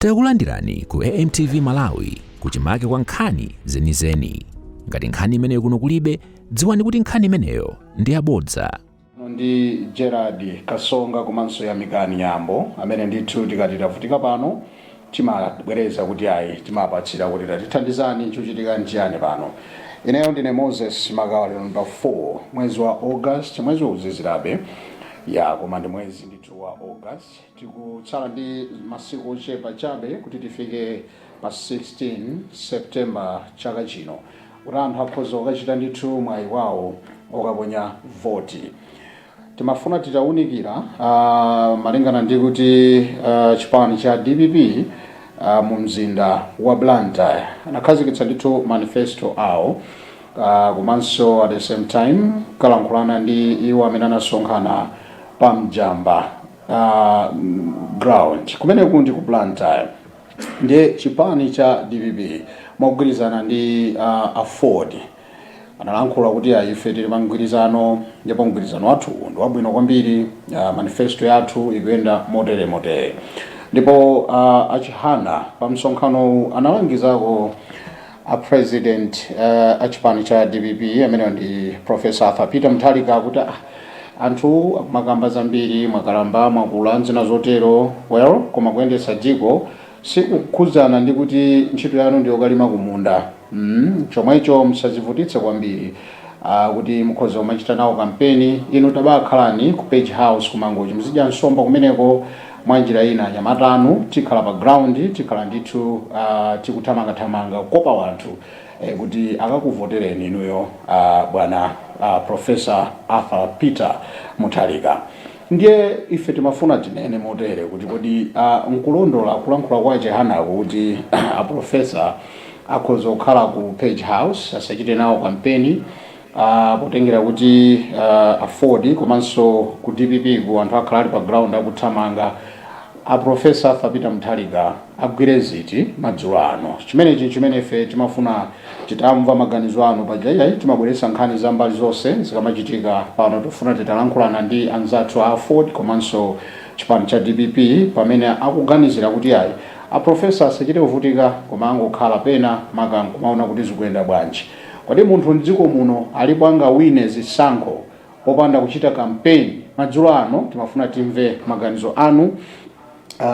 Takulandirani ku AMTV Malawi, kuchimake kwa nkhani zenizeni. Ngati nkhani imeneyo kuno kulibe, dziwani kuti nkhani imeneyo ndi yabodza. Ndi Gerard Kasonga komanso Yamikani Nyambo amene ndithu tikati tavutika pano timabwereza kuti ayi, timapatsira kuti tatithandizani, chochitika nchiyani pano. Ineyo ndine Moses Magawa. Lero pa 4 mwezi wa August, mwezi wauzizirabe ya, koma ndi mwezi ndithu wa August. Tikutsala ndi masiku ochepa chabe kuti tifike pa 16 September chaka chino, kuti anthu akhoza kukachita ndithu mwayi wawo okaponya voti. Timafuna titawunikira malingana ndi kuti chipani cha DPP mu mzinda wa Blantyre anakhazikitsa ndithu manifesto awo, komanso at the same time kalankhulana ndi iwo amene anasonkhana pa Mjamba ground kumeneku ndi ku Blantyre. Ndiye chipani cha DPP mogwirizana ndi AFORD analankhula kuti ayi, ife tili pa mgwirizano ndipo mgwirizano wathu ndi wabwino kwambiri, manifesto yathu ikuyenda motere motere. Ndipo achihana pa msonkhano analangizako a president achipani cha DPP amene ndi Professor Arthur Peter Mutharika kuti anthu akumakamba zambiri, mwakalamba, mwakula, nzina zotero. Well, koma kuyendetsa dziko sikukhudzana ndi kuti ntchito yanu ndi yokalima kumunda. Chomwecho musazivutitse kwambiri kuti mukhoza kumachita nawo kampeni. Inu tabakhalani ku Page House kumangochi, muzidya nsomba kumeneko. Mwa njira ina, anyamata anu tikhala pa ground, tikhala ndithu tikuthamangathamanga kukopa wanthu kuti akakuvotereni inuyo, bwana Professor Arthur Peter Mutharika. Ndiye ife timafuna tinene motere kuti kodi nkulondola kulankhula kwa Chihanako kuti a professor akhoza kukhala ku Page House, asachite nawo kampeni, potengera kuti AFORD komanso ku DPP ku anthu akhala ali pa ground akuthamanga? A Professor Arthur Peter Mutharika agwire ziti madzulo ano? Chimenechi chimene ife timafuna titamva maganizo anu. Paja iyayi, timabweretsa nkhani za mbali zonse zikamachitika pano. Tifuna titalankhulana ndi anzathu a AFORD komanso chipani cha DPP pamene akuganizira kuti ayi, a professor asachite kuvutika koma angokhala pena maka nkumaona kuti zikuyenda bwanji. Kodi munthu mdziko muno alipo angawine zisankho popanda kuchita kampeni? Madzulo ano timafuna timve maganizo anu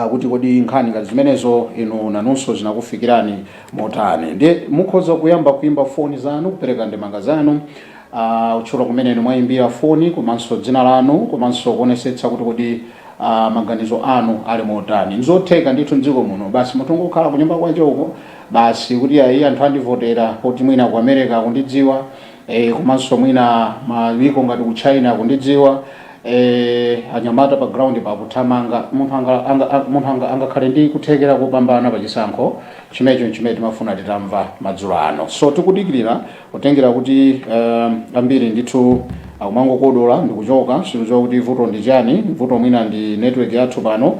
kuti kodi nkhani ngati zimenezo inu nanunso zinakufikirani motani? Ndiye mukhoza kuyamba kuimba foni zanu, kupereka ndemanga zanu, kutchula kumene inu mwayimbira foni komanso dzina lanu, komanso kuonesetsa kuti kodi maganizo anu ali motani. Nzotheka ndithu mdziko muno basi munthu ungokhala kunyumba kwache uko basi kuti ayi, anthu andivotera poti mwina ku America akundidziwa, komanso mwina mayiko ngati ku China akundidziwa, anyamata pa ground pakuthamanga. Munthu angakhale ndi kuthekera kopambana pa chisankho chimenecho? Chimene timafuna titamva madzulo ano. So tikudikirira kutengera kuti ambiri ndithu akumangokodola ndikuchoka. Sikudziwa kuti vuto ndi chani. Vuto mwina ndi network yathu pano.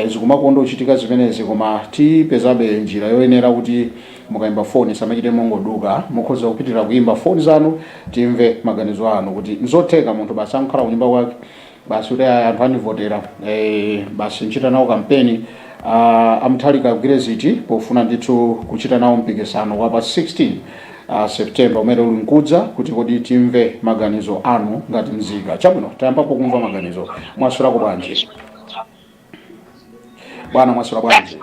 Zikumakonda kuchitika zimenezi, koma tipezabe njira yoyenera kuti mukayimba foni samachite mongoduka. Mukhoza kupitirira kuimba foni zanu, timve maganizo anu kuti nzotheka munthu basi ankhala kunyumba kwake basi kuti aya, anthu andivotera, basi nchita nawo kampeni? Amutharika agwire ziti pofuna ndithu kuchita nawo mpikisano wa pa 16 September umene uli mkudza? Kuti kodi timve maganizo anu ngati mzika. Chabwino, tayambapo kumva maganizo. Mwaswerako bwanji bwana? Mwaswera bwanji?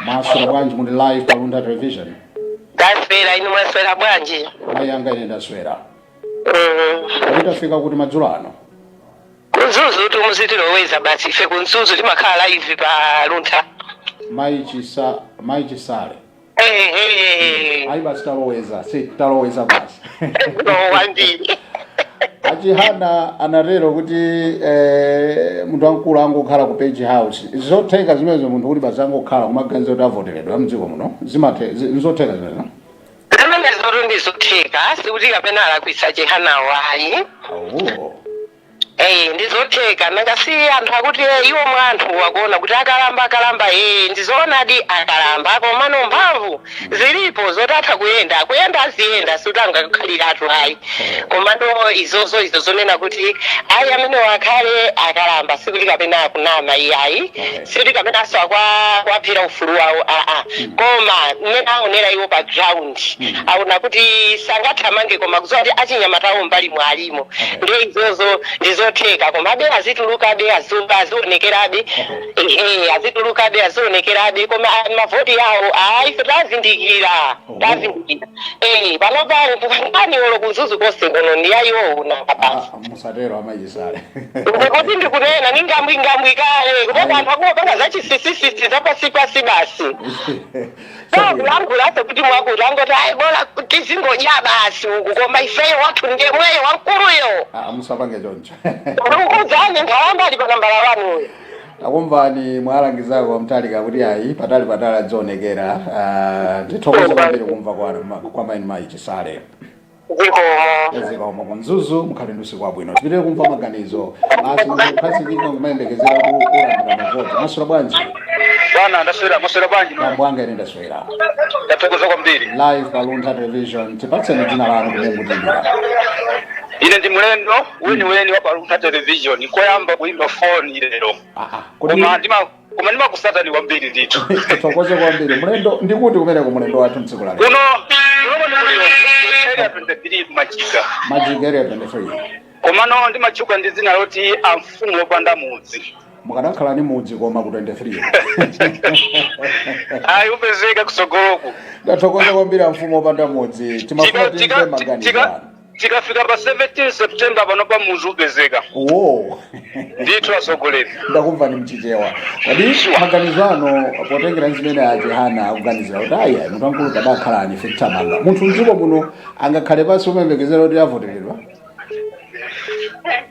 Mwaswera bwanji? Muli live pa Luntha Television. Ndaswera, inu mwaswera bwanji? Mayi anga, ine ndaswera. Kodi tafika kuti madzulo ano? Kumzuzu tu, muzitiloweza basi, ife kumzuzu timakhala live pa Luntha. Mayi Chisale? Ehe. Ayi, basi taloweza, si taloweza basi. No, wambiri. Achihana anatero kuti munthu wamkulu angokhala ku Page House. Zotheka zimenezo, munthu kuti basi angokhala kumaganiza kuti avoteredwa mdziko muno? Nzotheka zimenezo? Zimenezotu ndizotheka, sikuti kapena alakwitsa Chihanawo ayi. Oh. Ndizotheka. Nanga si anthu akuti iwo mwa anthu akuona kuti akalamba, akalamba. Ndizoonadi akalamba, komano mphamvu zilipo zotatha kuyenda, kuyenda aziyenda, sutangakhaliratu ayi. Komano izozo izo zonena kuti ayi, amene wakhale akalamba, sikuti kapena akunama iyayi. Sikuti kapenanso akwaphera ufulu wawo, aa, koma mmene aonera iwo pa ground, aona kuti sangathamange, koma kudziwa kuti achinyamatawo mbali mwalimo. Ndiye izozo ndizotheka, komabe azitulukabe, azionekerabe. Ehe, azitulukabe, azionekerabe, koma mavoti yawo ayi, ife tazindikira. Tazindikira. Panopa nkhani olo ku Mzuzu konse kuno ndi ayiwo nanga basi. Ah, musatero, amayi Chisale. Ndikuti ndikunena ningambwi ngambwi kale kutoka anthu akungopanga zachisisisisi zapasipasi basi. Sakulankhulaso kuti mwakuti angoti ayi, bola tizingodya basi uku, koma ifeyo wathu ndiye mweyo wamkuluyo. Ah, musapange choncho. Ndikukuuzani, nkhalamba ali pa nambala 1 uyo. Takumvani, mwalangizako kwamtalika kuti ayi, patali patali adzionekera. Ah, ndithokoze kwambiri kumva kwanu kwa mayi mayi Chisale. Zikomo. Zikomo. Ku Mzuzu, mukhale ndi usiku wabwino. Tipitire kumva maganizo basi. Mukhazikika kumayembekezera kuti ulandira mavoti. Maswera bwanji? Bwana, ndaswera. Maswera bwanji? Bambo anga, ine ndaswera. Ndathokoza kwambiri. Live pa Luntha Television. Tipatseni dzina lanu, kumene mutimbira. Ine ndi mlendo weniweni wa pa Luntha Television, koyamba kuimba foni lero. Ah, ah, kodi Koma ndimakusatani kwambiri ndithu. Tithokoze kwambiri. Mlendo ndikuti kumeneko, mlendo wathu mtsiku la lero? Kuno kuno ndikuti Area 23, Majiga. Majiga, Area 23. Komano ndimatchuka ndi dzina loti amfumu wopanda mudzi. Mukanakhala ni mudzi koma ku 23. Ayi, upezeka kusogoloku. Ndathokoza kwambiri, amfumu wopanda mudzi. Timafuna timve maganizo anu. Tikafika pa 17 September pano pa mudzi upezeka. Wo. Ndithu, atsogoleri. Ndakumva ni mchichewa. Kodi maganizo ano, potengera zimene achihana akuganizira kuti ayi, munthu wamkulu kadakhalani, ife tithamanga, munthu mdziko muno angakhale pansi umembekezera kuti avoteredwa?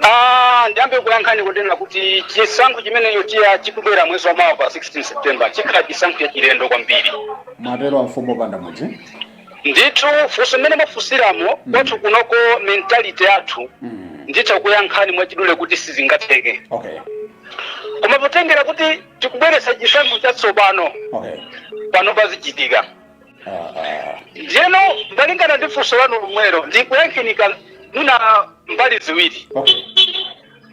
Ah, ndiyambe kuyankhani kunena kuti chisankho chimenecho chiya chikubwera mwezi wa mawa pa 16 September chikhala chisankho cha chilendo kwambiri. Mwatero, amfumu opanda mudzi? Ndithu, funso mmene mwafunsiramo, kwathu kunoko mentality yathu, nditha kuyankhani mwachidule kuti sizingatheke. Koma potengera kuti tikubweretsa chisankho chatsopano, pano pazichitika. Ndiyeno malingana ndi funso lanu lomwelo, ndikuyankheni mwina mbali ziwiri.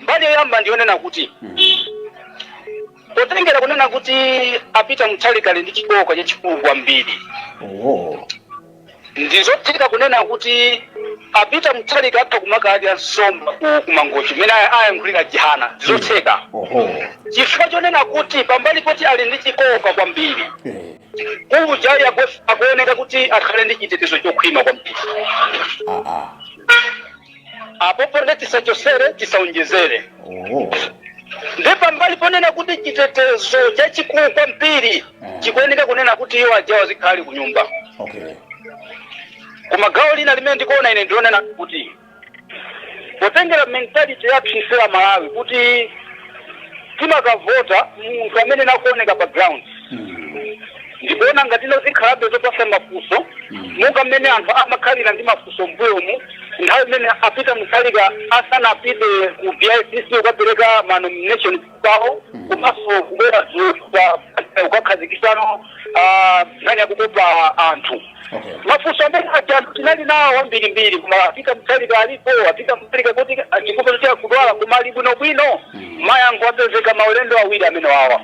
Mbali yoyamba ndiyonena kuti potengera kunena kuti apita Mutharika ndi chikoka chachikulu kwambiri, ndizotheka kunena kuti apita Mutharika atha kumakadya nsomba ku Mangochi mmene ayankhulira Jihana, ndizotheka. Chifukwa chonena kuti pambali poti ali ndi chikoka kwambiri, kuja akuoneka kuti akhale ndi chitetezo chokhwima kwambiri. Apopo nde tisachosere, tisaonjezere. Ndi pambali ponena kuti chitetezo chachikulu kwambiri chikuyeneka kunena kuti iwo ajawa zikhali ku nyumba. Koma gawo lina limene ndikuona ine ndionena kuti potengera mentality yathu ife ya Malawi kuti timakavota munthu amene nakuoneka pa ground, ndikuona ngati ino zikhalabe zopasa mafunso, monga mmene anthu amakhalira ndi mafunso mbuyomu nthawi imene apita Mutharika asanapite ku BICC kukapereka ma nomination pawo, komanso kubwera dzulo kukakhazikisano nkhani yakukopa anthu. Mafunso amene aja anthu tinali nawo ambirimbiri, koma apita Mutharika alipo, apita Mutharika kuti chikupa cha kudwala koma ali bwinobwino, mayankho apezeka maulendo awiri amene wawa.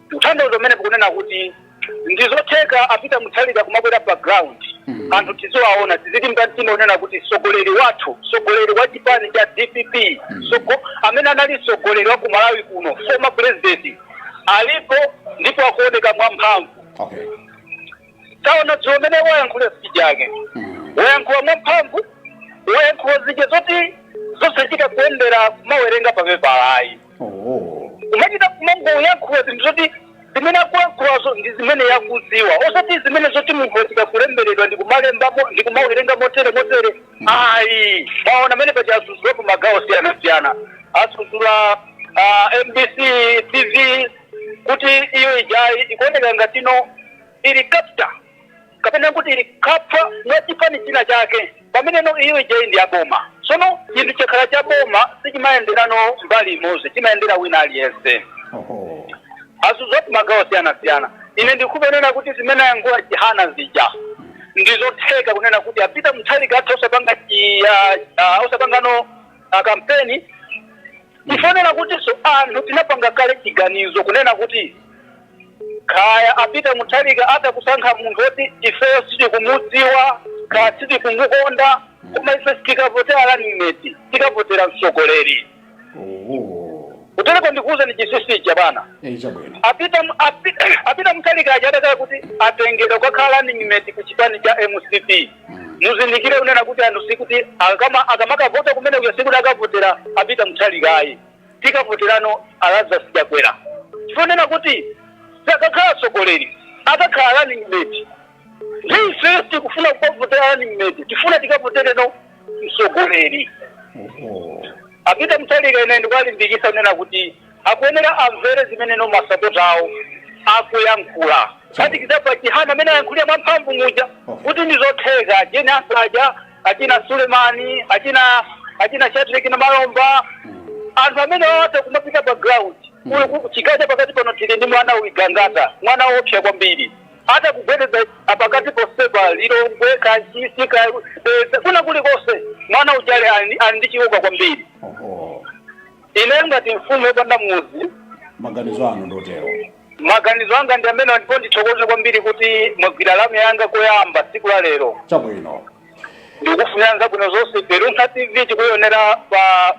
Mthandizo umene kunena kuti ndizotheka apita Mutharika kumabwera pa ground, anthu tiziwaona, tizilimba mtima unena kuti mtsogoleri wathu, mtsogoleri wa chipani cha DPP, amene anali mtsogoleri wa ku Malawi kuno, former president, alipo ndipo akuoneka mwamphamvu. Taona dzulo mmene wayankhula speech yake, wayankhula mwamphamvu, wayankhula zija zoti zosachita kuyendera kumawerenga papepala ayi. Kumachita kumangoyankhula zinthu zoti zimene akuyankhulazo ndi zimene yakudziwa, osati zimene zoti munthu wachita kulemberedwa ndi kumalembamo ndi kumawerenga motere motere ayi. Maona amene paja asudzulapo magawo osiyanasiyana, asudzula MBC TV kuti iyo ijayi ikuoneka ngatino ili capture. Kapena kuti ili kapha mwa chipani china chake, pamene no iyo ije ndi yaboma. Sono chinthu chakhala cha boma sichimayenderano mbali imodzi, chimayendera wina aliyense. Azuzoti magawo osiyanasiyana. Ine ndikupenena kuti zimene ayankhula Chihana zija ndizotheka, kunena kuti apita Mutharika atha osapanga osapangano kampeni. Ifonera kuti so anthu tinapanga kale chiganizo kunena kuti kaya apita Mutharika atakusankha munthu oti ifeyo sitikumudziwa, kaya sitikumukonda, koma ife sitikavotera running mate, tikavotera mtsogoleri. Kutereko ndikuuza ni chisisicha, bwana. Chabwino. Apita Mutharika aja atakhala kuti atengedwa kukakhala running mate ku chipani cha MCP, muzindikire kunena kuti anthu sikuti akamakavota kumene kuya, sikuti akavotera apita Mutharika ayi, tikavoterano Lazarus Chakwera. Chifonena kuti sakakhala tsogoleri, akakhala running mate. Ndi ife tikufuna kukavotera running mate, tifuna tikavotereno mtsogoleri. Apita Mutharika, ine ndikuwalimbikitsa kunena kuti akuyenera amvere zimene no masapota awo akuyankhula, phatikizapo Chihana amene ayankhulira mwamphamvu muja kuti ndizotheka. Achina Asaja, achina Sulemani, achina Shadrack na Malomba, anthu amene wawatha kumapita pa ground. Uyu chigawo cha pakati pano tili ndi mwana uyu Gangata, mwana wopsa kwambiri, atakugwedeza pakati posepa Lilongwe, Kachisi, Dedza, kuna kulikonse, mwana uchale ali ndi chikoka kwambiri. Ine ngati mfumu yopanda muzi, Maganizo anu ndotero. Maganizo anga ndi amene, ndipo ndithokoze kwambiri kuti mwagwira lamu yanga koyamba tsiku la lero. Chabwino. Ndikufunira zabwino zonse. Luntha TV tikuyionera pa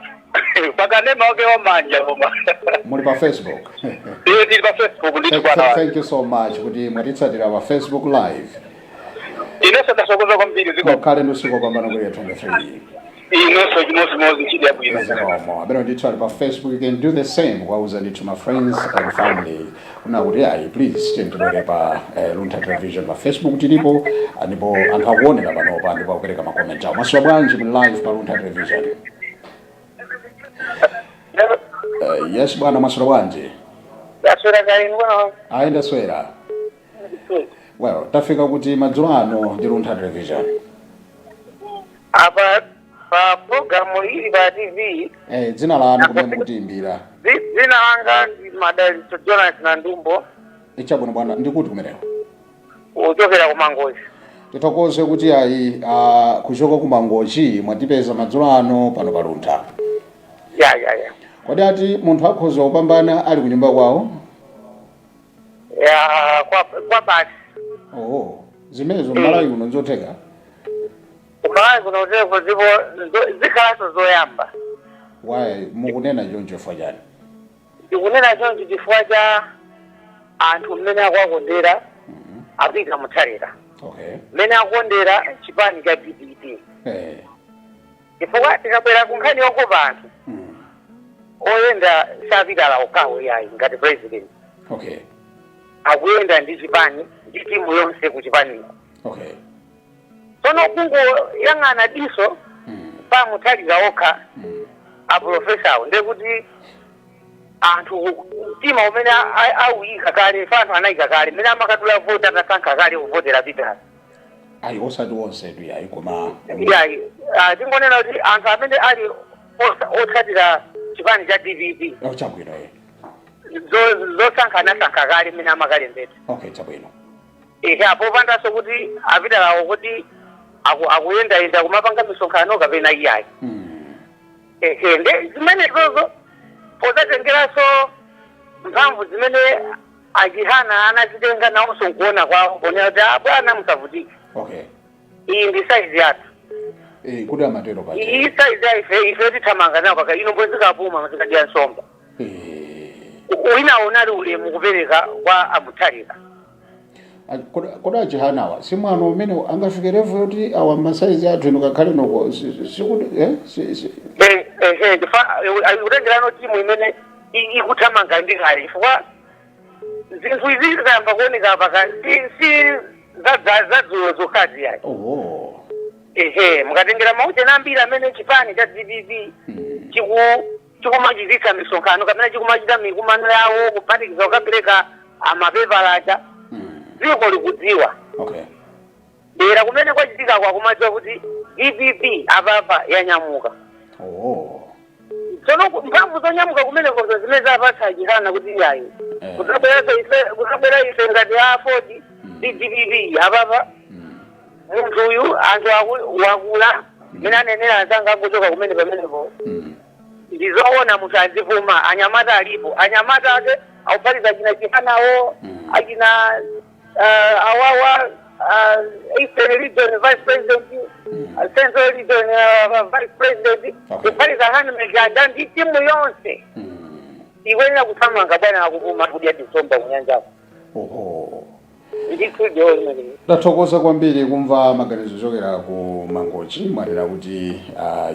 pakanema wake wa manja, koma Muli pa Facebook? Iye, tili pa Facebook ndithu, bwana. Thank you so much kuti mwatitsatira pa Facebook Live. Inenso ndathokoza kwambiri, ziko. Mukhale ndi usiku wopambana kuli 23. Inenso chimodzimodzi, ntchito yabwino. Zikomo. Amene ndithu ali pa Facebook, you can do the same, kuwauza ndithu ma friends and family kuna kuti ayi, please, tiyeni tibwere pa Luntha Television pa Facebook. Tilipo, ndipo anthu akuonera panopa ndipo akupereka ma comment awo. Mwaswera bwanji? Muli live pa Luntha Television. Yes bwana, mwaswera bwanji? Ndaswera kale, bwana. Ayi, ndaswera. Well, tafika kuti madzulo ano ndi Luntha Television. Apa pa programu ili pa TV. Dzina lanu, kumene mukutiimbira? Dzina langa ndi Madalitso Jonas Nandumbo. Ichabwino bwana, ndikuti kumeneko? Kuchokera ku Mangochi. Tithokoze kuti ayi, kuchoka ku Mangochi mwatipeza madzulo ano pano pa Luntha. Ya. Kodi ati munthu akhoza kupambana ali kunyumba kwawo? Ya, kwa basi. Oh, zimenezo Malawi kuno nzotheka? Kumalawi kuno teko zipo zikhalanso zoyamba. Why mukunena choncho, chifukwa chani? Ndikunena choncho chifukwa cha anthu mmene akuwakondera apita Mutharika, mmene akukondera chipani cha DPP, chifukwa tikabwera ku nkhani yokopa anthu, oyenda sapitala okhawo yayi. Ngati president akuyenda ndi chipani, ndi timu yonse ku chipaniko. Tsono kungoyang'ana diso pa Mutharika okha, aprofesawo, ndekuti anthu mtima umene awuyika kale fa anthu anayika kale mmene amakatula voti, atasankha kale kuvotera Pitala. Ayi, osati onse tu yayi, koma Yayi, tingonena kuti anthu amene ali otsatira chipani cha DPP. Oh, chabwino. Zosankha anasankha kale mmene amakalembetsa. Okay, chabwino. Ehe, popandanso kuti apitalawo kuti akuyendayenda kumapanga misonkhano kapena iyayi. Ehe, nde zimenezozo pozatengeranso mphamvu zimene Achihana anazitenga nawonso nkuona kwawo ponena kuti, "Ah, bwana, musavutike, iyi ndi saizi yathu." Kuti amatero paja? Iyi saizi ya ife, ife tithamanga nawo paka ino mbwezikapuma zikadya nsomba. Wina unali ulemu kupereka kwa Amutharika. Kodi Achihanawa si mwano umene angafike level yoti awa masaizi athu, inu kakhale noko? Sikuti Ehe, ndifa kutengerano timu imene ikuthamanga ndi kale, chifukwa zinthu izi zikayamba kuoneka paka si zadzulo zokhazi yayi. Ehe, mukatengera mauchena ambiri amene chipani cha DPP chikumachititsa misonkhano kapena chikumachita mikumano yawo, kuphatikiza kukapereka amapepala aja, dziko likudziwa. Dera kumene kwachitika kwa kumadziwa kuti DPP apapa yanyamuka. Oh. Tsono mphamvu zonyamuka kumenekozo zimene zapatsa Chihana kuti iyayi, kudzabweranso ife, kudzabwera ife ngati AFORD ndi DPP apapa, munthu uyu anthu wakula, mene anenera anzanga angochoka kumene pamenepo. Ndizoona, munthu azipuma. Anyamata alipo, anyamata ake akuphatiza achina Chihanawo, achina awawa, Eastern Region vice president, Central Region vice president, kuphatiza handmaid ada ndi timu yonse ikuyenera kuthamanga. Bwana akupuma, kudya tisomba kunyanjako. Oho. Ndithu ndiwo. Ndathokoza kwambiri kumva maganizo ochokera ku Mangochi. Mwanena kuti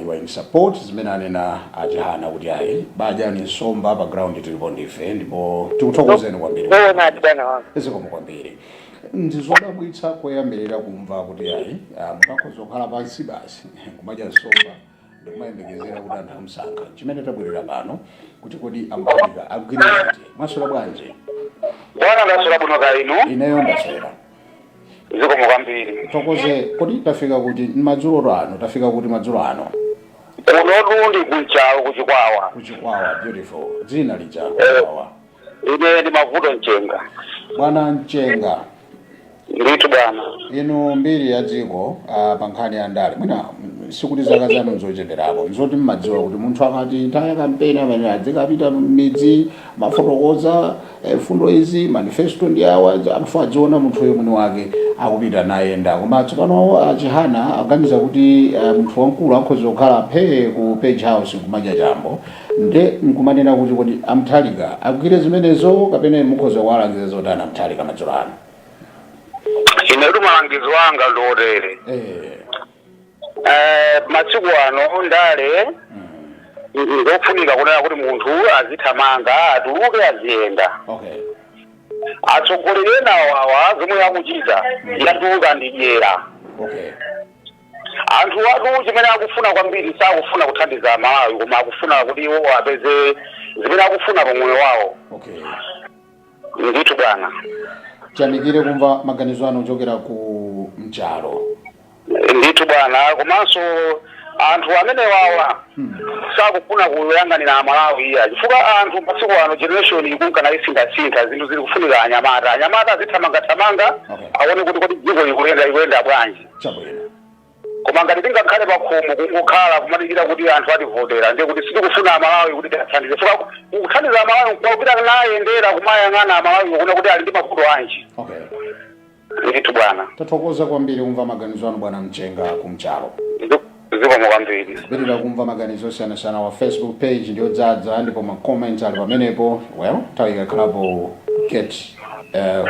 you are in support zimene anena aChihana kuti ayi, badya ni nsomba, pa ground tilipo ndife, ndipo tikuthokozeni kwambiri. Zoonadi, bwana wanga. Zikomo kwambiri. Ndizodabwitsa koyambirira kumva kuti ayi, mutakhoza kukhala pansi basi kumadya nsomba ndikumayembekezera kuti anthu amsankha. Chimene tabwerera pano kuti kodi aMutharika agwire kuti? Mwaswera bwanji? Bwana, ndaswera bwino, ka inu? Ineyo ndaswera. Zikomo kwambiri. Tokoze. Kodi tafika kuti madzulo ano? Tafika kuti madzulo ano? Kunotu ndi kunchawo, kuChikwawa. KuChikwawa, beautiful. Dzina lija kuChikwawa? Ine ndi Mavuto Mchenga. Bwana Mchenga. Ndithu, bwana. Inu, mbiri ya dziko, pa nkhani ya ndale, mwina sikuti zaka zanu nzocheperapo, nzoti mmadziwa kuti munthu akati nthawi ya kampeni amene adzikapita m'midzi, mafotokoza fundo izi, manifesto ndi awa, amafu adziona munthuyo mwini wake akupita nayenda. Koma tsopano aChihana aganiza kuti munthu wamkulu akhoza kukhala phee ku Page House kumadya chambo, nde nkumanena kuti kodi aMutharika agwire zimenezo kapena mukhoza kuwalangiza zotani aMutharika madzulo ano? Inetu malangizo anga ndiotere. Masiku ano ndale ndofunika kunena kuti munthu azithamanga, atuluke, aziyenda. Atsogoleri ena awawa zomwe akuchita yatuluka ndi dyera. Anthu atu chimene akufuna kwambiri, sakufuna kuthandiza Malawi, koma akufuna kuti iwo apeze zimene akufuna pa moyo wawo. Ndithu, bwana. Tiyamikire kumva maganizo anu kuchokera ku Mchalo. Ndithu, bwana. Komanso anthu amene wawa sakufuna kuyang'anira Amalawi iya, chifukwa anthu masiku ano generation ikunkana isinthasintha zinthu, zili kufunika anyamata. Anyamata azithamangathamanga, aone kuti kodi dziko likuyenda bwanji. Koma ngati tingakhale pakhomo kungokhala kumadikira kuti anthu ativotera, ndiye kuti sitikufuna Amalawi kuti tiathandize, chifukwa kuthandiza Amalawi kwakupita nayendera kumayang'ana Amalawi kuona kuti ali ndi mavuto anji. Ndithu, bwana. Tathokoza kwambiri kumva maganizo anu, bwana Mchenga kumchalo. Zikomo kwambiri. Kupitirira kumva maganizo osiyanasiyana wa Facebook page ndiyodzaza, ndipo ma comments ali pamenepo. Well, nthawi ikakhalapo get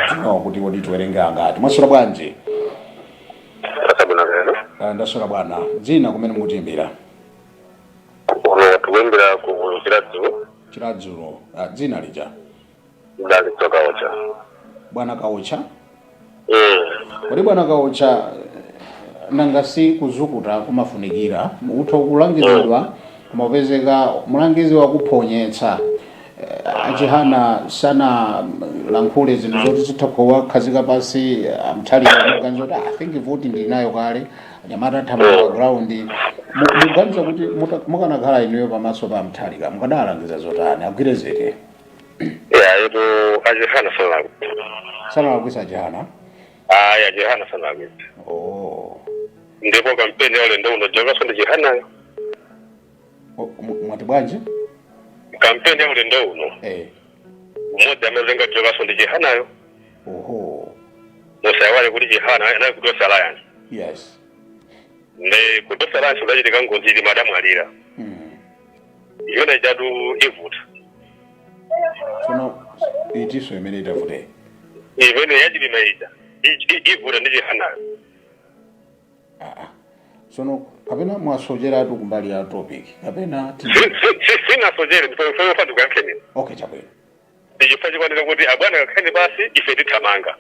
to know kuti kodi tiwerenge angati. Mwaswera bwanji? Asabwino lero. Ndaswera, bwana. Dzina, kumene mukutiimbira? Kuno tikuimbira ku Chiradzulo. Chiradzulo. Dzina lija? Dalitso Kaocha. Bwana Kaocha. Kodi bwana Kaocha, nanga si kuzukuta kumafunikira? Utha kulangizidwa, kumapezeka mulangizi wakuphonyetsa. AChihana sana lankhule zinthu zoti zitha kuwakhazika pansi aMutharika, muganiza kuti, "Ah, I think voti ndili nayo kale, anyamata athamanga pa ground." Muganiza kuti mukanakhala inuyo pamaso pa Mutharika, mukadalangiza zotani, agwire ziti? Ya, yetu aChihana sanalakwitsa. Sanalakwitsa aChihana? Ayi, aChihana sanalakwitsa. Oh. Ndipo kampeni ya ulendo uno jokaso ndi Chihanayo. Oh, mwati bwanji? Kampeni ya ulendo uno, mmodzi amazenga jokaso ndi Chihanayo. Oho. Musaiwale kuti Chihana anali ku Tonse Alliance. Ndi ku Tonse Alliance kudachitika ngozi ili, madamwalira. Imene chatu ivuta. Tsono itiso imene itavute? Imene yaChilima ija ivuta ndi Chihanayo. Ah, tsono kapena mwasocheratu kumbali ya topic kapena Sinasochere, ndipo ndikuyankheni. Okay, chabwino. Ndichifukwa chikwanira kuti abwana kakhani pasi, ife tithamanga.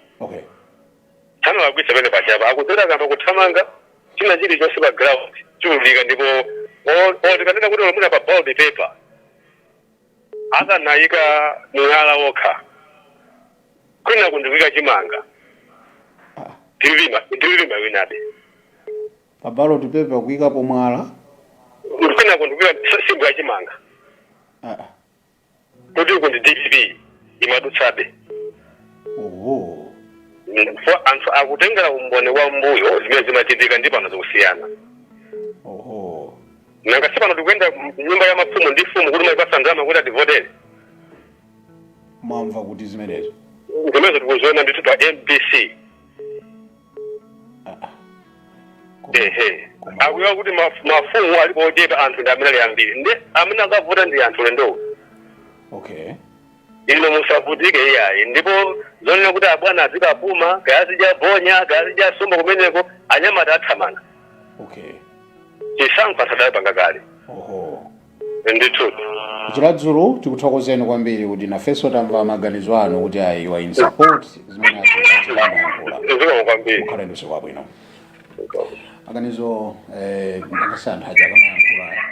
Sanalakwitsa pene pachapa, akudzera kamba kuthamanga, china chilichonse pa ground chiululika. Ndipo tikanena kuti olomuna pa ballot paper akanayika mwala wokha, kwina kundikuyika chimanga. Ah. DPP imawinabe. Pa ballot paper kuyikapo mwala? Kenako ndikuika symbol yachimanga kuti uku ndi DPP, imadutsabe. Fo anthu akutengera umboni wa mbuyo, zimene zimachitika ndi pano zikusiyana. Nanga si pano tikuyenda nyumba ya mafumu ndi fumu kuti maipasa ndalama kuti ativotere? Mwamva kuti zimenezo? Zimenezo tikuziona ndithu pa MBC. Ehe. Akuiwa kuti mafumu alipo ochepa, anthu ndi amene ali ambiri, ndi amene akavota ndi anthu lendowo. Ino musavutike iyayi, ndipo zonena kuti abwana azikapuma, kaya azidya bonya, kaya azidya sumba kumeneko, anyamata athamanga. Chisankho anthu adapanga kale. Ndithu. Kuchiradzulu, tikuthokozeni kwambiri kuti nafenso tamva maganizo anu kuti ayi, you are in support zimene achihana yankhula. Zikomo kwambiri. Mukhale ndi usiku wabwino. Maganizo ndakasi anthu aja akamayankhula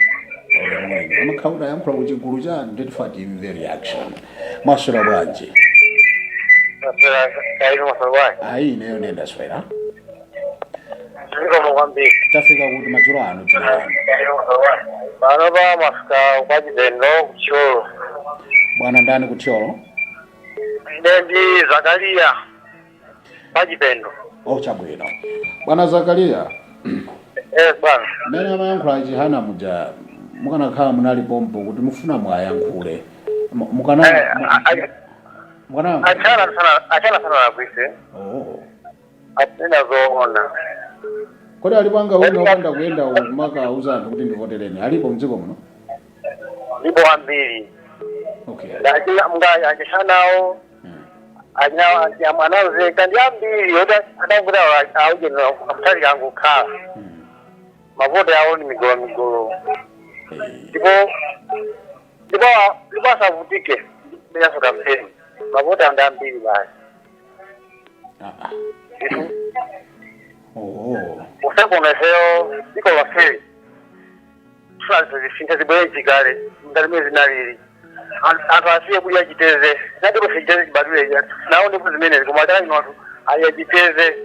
mwene amakhala ayankhula ku chigulu cha ndetifa, timve reaction. Mwaswera bwanji? Kaino masabwai. Ayi, ineyo ndendaswera. Zikomo kwambiri. Tafika kuti madzulo ano? Dzina lanu? Pano pa mafika kwa Chipendo, kuThyolo. Bwana ndani kuThyolo? Ine ndi Zakariya kwa Chipendo. Oh, chabwino, bwana Zakariya. Eh, bwana. Mmene amayankhula achihana muja, mukanakhala munali pompo kuti mufuna mwayankhule, mukana mukana Achana sana, achana sana lakwise. Atina zoona. Kodi alipo anga wina opanda kuyenda kumakauza anthu kuti ndivotereni, alipo mdziko muno? Ndipo ambiri. Achina mga achishanawo. Achina anazeka ndi ambiri yoti adakuti auje amutali kangokhala. Mavoto yawo ni migolo migolo. Ndipo asavutike menyaso kampeni, mavoti andi ambiri basi. Ndithu. Usakoneseyo dziko lonse zisinthe, zibwere chikale ngati mene zinalili. Anthu asiye kudya chiteze, nadipo chiteze chibadwire nawo, ndipo zimenezi, koma chaka chino anthu adya chiteze.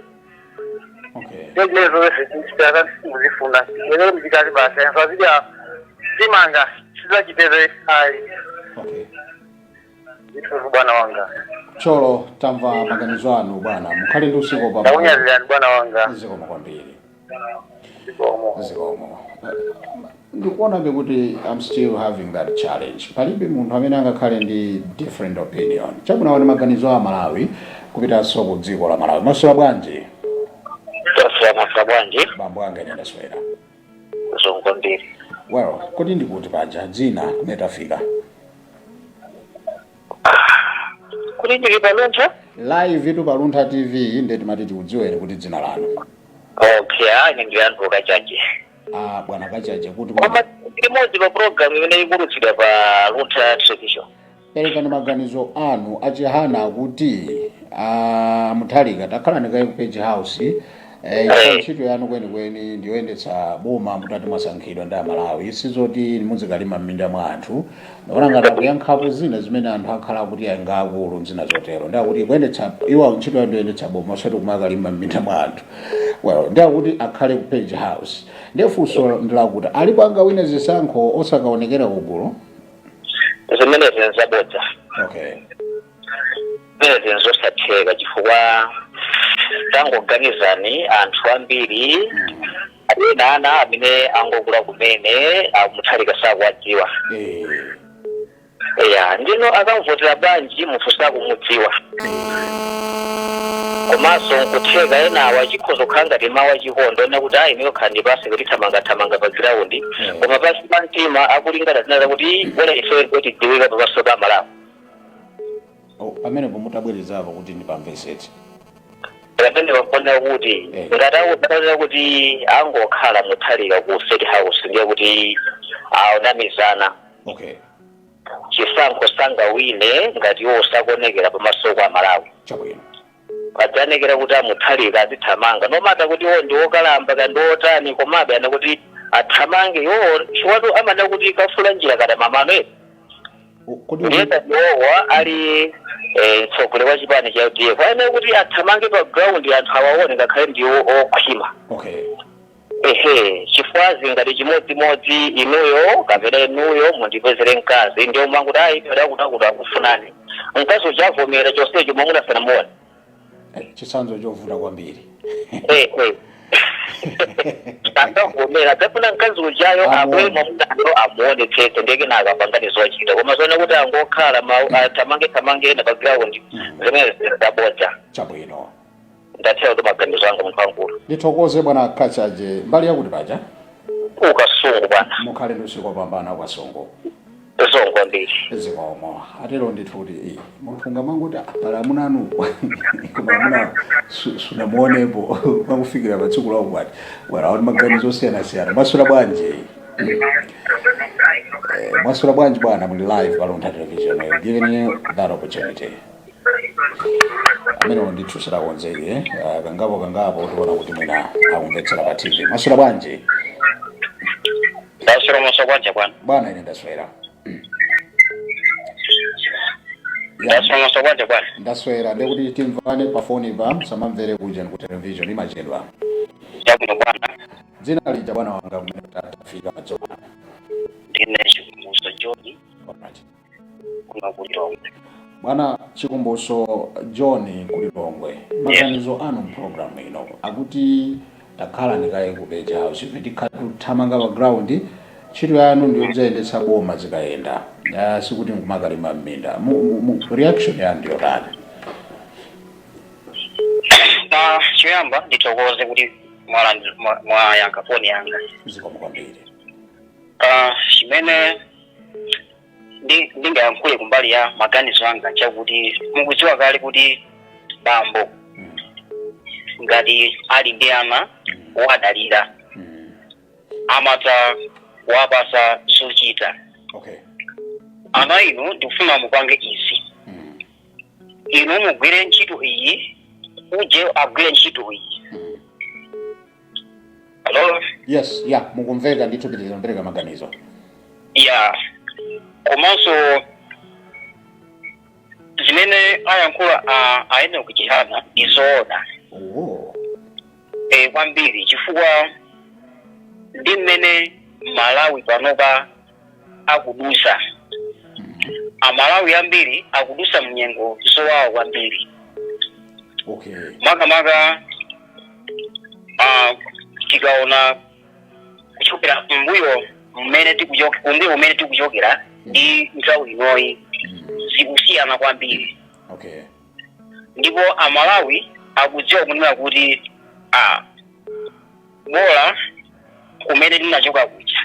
Ndiyo zimene zonse chipata muzifuna zibwerere mchikale basi, anthu azidya chimanga, siza chiteze ayi. Ndithu, bwana wanga. Thyolo, tamva maganizo anu bwana, mukhale ndi usiku wopambana. Ndakunyazirani, bwana wanga. Zikomo kwambiri. Zikomo. Zikomo. Ndikuonabe kuti I'm still having that challenge, palibe munthu amene angakhale ndi different opinion. Chabwino, ndi maganizo a Malawi kupitanso ku dziko la Malawi. Maswera bwanji? Taswera, maswera bwanji? Bambo anga, ine ndaswera. Zikomo kwambiri. Well, kodi ndikuti paja dzina, kumene tafika? Kuti ndili paLuntha. Live itu paLuntha TV, nde timati tikudziweni kuti dzina lanu. Okay, ine ndili anthu Kachaje. Ah, bwana Kachaje, kuti? Koma limodzi pa program imene ikulutsidwa pa Luntha Television. Perekani maganizo anu. Achihana akuti, ah, Mutharika, takhalani kaye ku Page House, ntchito yanu kwenikweni ndiyoyendetsa boma mutati mwasankhidwa ndi Amalawi, sizoti muzikalima m'minda mwa anthu. Ndaona ngati akuyankhapo zina zimene anthu akhala akuti anga akulu, zina zotero, ndakuti kuyendetsa iwo ntchito yanu ndiyoyendetsa boma, osati kumakalima m'minda mwa anthu. Well, ndakuti akhale ku Page House. Ndiye funso ndilakuti, alipo angawine zisankho osakaonekera kugulu? Zimenezi nzabodza. Zimenezi nzosatheka, chifukwa tangoganizani, anthu ambiri ena ana amene angokula kumene aMutharika sakuwadziwa. Ya, ndino akamvotera bwanji munthu sakumudziwa? Komanso nkutheka enawa chikhoza kukhala ngati mawu achikondo ena kuti ayi, ineyo khala ndipase kuti thamangathamanga pa ground, koma pansi pa mtima akulingana zina kuti bora ife kuti tidziwika pamaso pa Malawi. Oh, pamenepo mutabwerezapo kuti ndipamvesetse. Pamene pakuonera kuti ngati akutanena kuti angokhala Mutharika ku State House, ndiye kuti aonamizana. Chisankho sangawine ngati iwo sakuonekera pamaso kwa Malawi. Padzanekera kuti aMutharika azithamanga, no matter kuti iwo ndi okalamba kandi otani, komabe ana kuti athamange iwowo, chiwatu amana kuti kafula njira kada mamano eti. Kodi Ndiye iwowa ali Mtsogoleri wa chipani cha UDF ayenera kuti athamange pa ground, anthu awaone ngakhale ndiwo okhwima. Ehe, chifukwa zingati chimodzimodzi inuyo kapena inuyo mundipezere mkazi, ndiyo manguti ayi, akuti akufunani mkazi uchavomera chonsecho mwamuna sanamuone. Chitsanzo chovuta kwambiri. Ehe, akavomera adzafuna mkazi ujayo abwere mwamunayo amuonetsetse, ndiye kenaka apangane zochita. Koma zoona kuti angokhala athamange thamange ena pa ground, zimene zabodza. Chabwino. Ndathera kuti maganizo anga, munthu wankulu. Ndithokoze, bwana Kachaje. Mbali yakuti paja? Ukasungu, bwana. Mukhale ndi usiku wopambana, Ukasungu. Zikomo kwambiri. Zikomo. Atero ndithu kuti munthu ungamanguti pala amunanu, koma amuna sunamuonepo makufikira pa tsiku la ukwati. Bwana, awo ndi maganizo osiyanasiyana. Mwaswera bwanji? Mwaswera bwanji, bwana? Muli live pa Luntha Television. We're giving you that opportunity. Amenewo ndithu sidakonzeke. Kangapo kangapo tiona kuti mwina akumvetsera pa TV. Mwaswera bwanji? Ndaswera. Mwaswera bwanji, bwana? Bwana, ine ndaswera. Ya, Ndaswera. Mwaswera bwanji, bwana? Ndaswera. Ndekuti timvane pa foni pa, samamvere kuja ku television, imachedwa. Chabwino, bwana. Dzina lija, bwana wanga, kumene tafika madzulo ano? Ndine Chikumbuso John. Alright. Kuno kuLilongwe. Bwana Chikumbuso John kuLilongwe, maganizo anu mpulogalamu ino akuti takhala ndikaye ku Page House, ife tikhala kuthamanga pa ground, ntchito yanu ndiyodzayendetsa boma zikayenda. Sikuti nkumakalima m'minda. Reaction yanu ndiyotani? Na choyamba ndithokoze kuti mwayankha foni yanga. Zikomo kwambiri. Chimene ndingayankhule kumbali ya maganizo anga nchakuti mukudziwa kale kuti bambo ngati ali ndi ana wadalira, amatha kuwapasa zochita. Ana inu, ndikufuna mupange izi. Inu mugwire ntchito iyi, uje agwire ntchito iyi. Hello? Yes, ya, mukumveka ndithu, pitiriza kupereka maganizo. Ya, komanso zimene ayankhula a Enoch Chihana ndi zoona. E, kwambiri, chifukwa ndi mmene Malawi panopa akudusa, Amalawi ambiri akudusa mnyengo zowawa kwambiri. Makamaka tikaona kuchokera mbuyo mmene tikuchoke kumbuyo kumene tikuchokera ndi nthawi inoyi, zikusiyana kwambiri. Ndipo Amalawi akudziwa kunena kuti bola kumene tinachoka kuja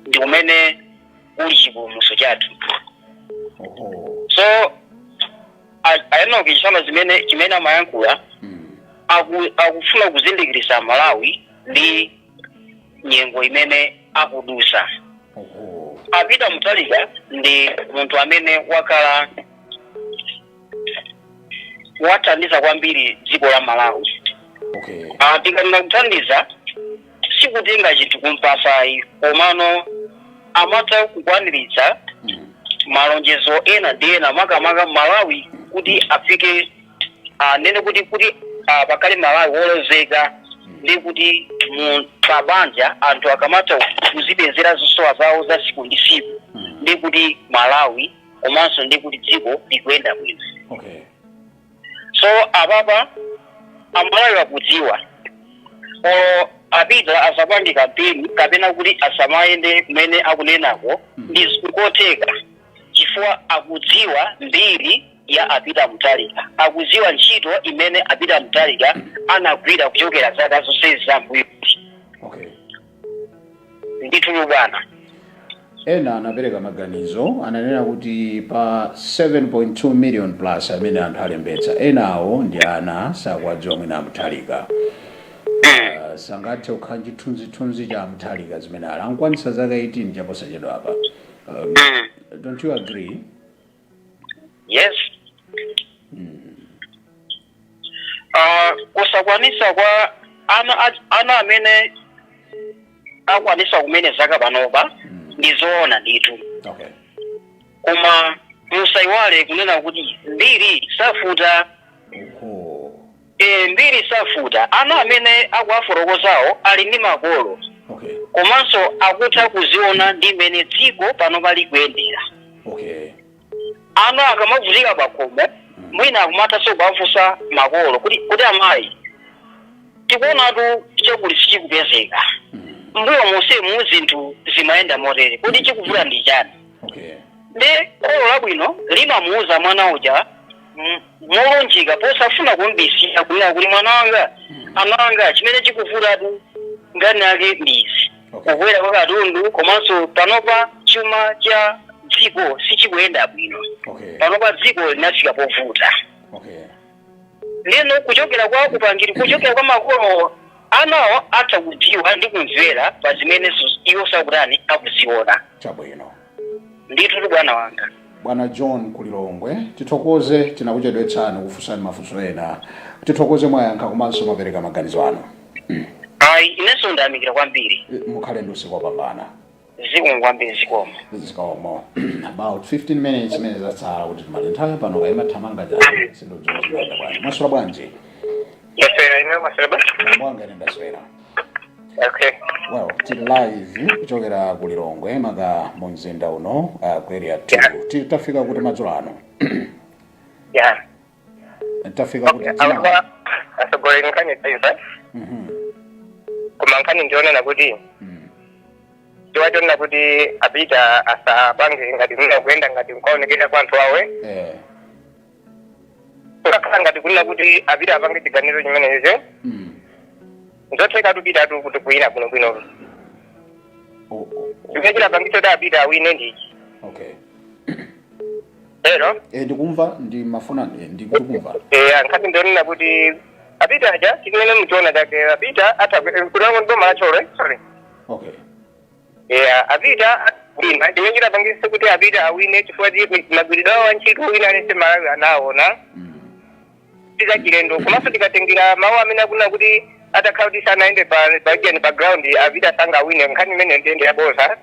ndi kumene kuli chipulumutso chathu. So a Enoch Chihana zimene chimene amayankhula, akufuna kuzindikirisa Amalawi ndi nyengo imene akudusa. A Peter Mutharika ndi munthu amene wakhala wathandiza kwambiri dziko la Malawi. Tikanena kuthandiza, sikutenga chinthu kumpasayi, komano amatha kukwaniritsa malonjezo ena ndi ena, makamaka Malawi kuti afike anene kuti pakhale Malawi wolozeka, ndi kuti mu pabanja anthu akamatha kuzipezera zosowa zawo za siku ndi siku, ndi kuti Malawi komanso ndi kuti dziko likuyenda bwino. So apapa Amalawi akudziwa, olo a Peter asapange kampeni kapena kuti asamayende kumene akunenako, ndi nkotheka, chifukwa akudziwa mbiri ya a Peter Mutharika, akudziwa ntchito imene a Peter Mutharika anagwira kuchokera zaka zonsezi zambuyo. Ndithu, bwana. Ena anapereka maganizo, ananena kuti pa 7.2 million plus amene anthu alembetsa, enawo ndi ana, sakuwadziwa mwina aMutharika, sangathe kukhala chithunzithunzi cha aMutharika zimene ali ankwanisa zaka 18 chaposachedwa apa. Don't you agree? Yes. Kusakwanisa kwa ana amene akwanisa kumene zaka panopa ndi zoona ndithu. Koma musayiwale kunena kuti Mbiri safuta. Oho. E, mbiri safuta. Ana amene akuwafotokozawo ali ndi makolo, komanso akutha kuziona ndi mmene dziko pano pali kuyendera. Ana akamavutika pakhomo, mwina akumathanso kuwafunsa makolo kuti amayi, tikuonatu chakuti sichikupezeka, mbuyo monsemu zinthu zimayenda motere, kuti chikuvuta ndi chani? Ndi kholo labwino limamuuza mwana uja molunjika, posafuna kumbisira, kunena kuti mwana wanga, ana wanga, chimene chikuvutatu ngani ake ndi izi, kukwera kwa katundu, komanso panopa chuma cha dziko sichikuyenda bwino, panopa dziko linafika povuta. Lino kuchokera kwa upangiri, kuchokera kwa makolo, anawo atha kudziwa ndi kumvera pa zimene iwo sakutani, akuziona. Chabwino. Ndithu, bwana wanga. Bwana John Kulilongwe, tithokoze. Tinakuchedwetsani kufunsani mafunso ena. Tithokoze, mwayankha komanso mwapereka maganizo anu. Ayi, inenso ndayamikira kwambiri. Mukhale ndi usiku wopambana. Zikomo kwambiri, zikomo. Zikomo. About 15 minutes imene zatsala kuti timale. Nthawi pano kayimathamanga chani, sindodziwa zimayenda bwanji. Mwaswera bwanji? Ndaswera, ine maswera ba? Mwanga, ine ndaswera. Okay. Well, tili live kuchokera ku Lilongwe, maka mu mzinda uno, ku Area 2. Tafika kuti madzulo ano? Tafika kuti dzina? Awa atsogoleri, nkhani taifa. Koma nkhani ndionena kuti tiwachonena kuti apita asapange ngati muna kuyenda ngati nkaonekera kwa anthu awe. Kukakhala ngati kunena kuti apita apange chiganizo chimenecho, nzotheka tupitatu kuti kuyina bwinobwino. Oh. Chimene chilapangitsa kuti apita awine ndichi. Ero. Ndikumva, ndimafuna ndikukumva. Nkhani ndionena kuti apita aja, chimene muchiona chake, apita atha kunango boma la Thyolo, sorry. Apita wina. Chimene chilapangitsa kuti apita awine, chifukwa magwiridwe awo antchito, wina aliyense Malawi anaona. Chilendo. Komanso tikatengera mawu amene akunena kuti atakhala kuti sanayende pa pa pa ground, apita sangawine, nkhani imene ndiyende yaboza.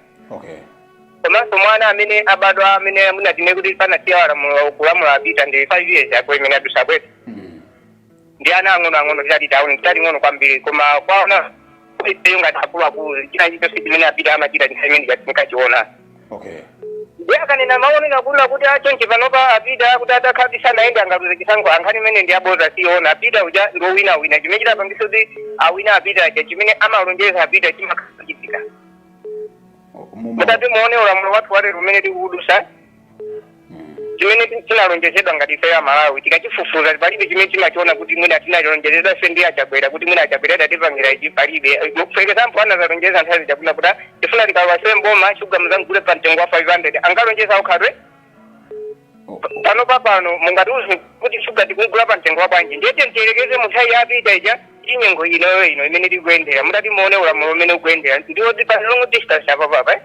Komanso mwana amene abadwa, amene munatine kuti panasiya walamula kulamula apita, ndi 5 years ago imene adusabweta. Ndi ana ang'ono ang'ono, titati tauni titati ng'ono kwambiri, koma kwaona iseyo ngati akuluakulu, china chilichonse chimene apita amachita nthawi imene tikachiona. Ndi akanena maonena kuna kuti achonche panopa apita kuti atakhala kuti sanayende angaluze chisankho, ankhani imene ndi aboza, siona. Apita uja ndi wina wina. Chimene chitapangisa kuti awina apita aja, chimene amalonjeza apita chimakhala. Mutati muone ulamuliro wathu walero umene tikukudusa, chimene chinalonjezedwa ngati ife ya Malawi, tikachifufuza palibe chimene timachiona kuti mwina tinalonjezedwa ife ndi Achakwera, kuti mwina Achakwera adatipangira ichi, palibe. For example, anazalonjeza nthawi zichabwino kuti tifuna tikalowa ife mboma, shuga muzangule pa mtengo wa 500. Angalonjeza ukhadwe? Pano papano mungatiuze kuti shuga tikugula pa mtengo wa bwanji? Ndiye tiyelekeze mu nthawi yapita ija, inyengo inoyo ino imene tikuyendera, mutati muone ulamuliro umene ukuyendera, ndiwo pa long distance apo papa, eh?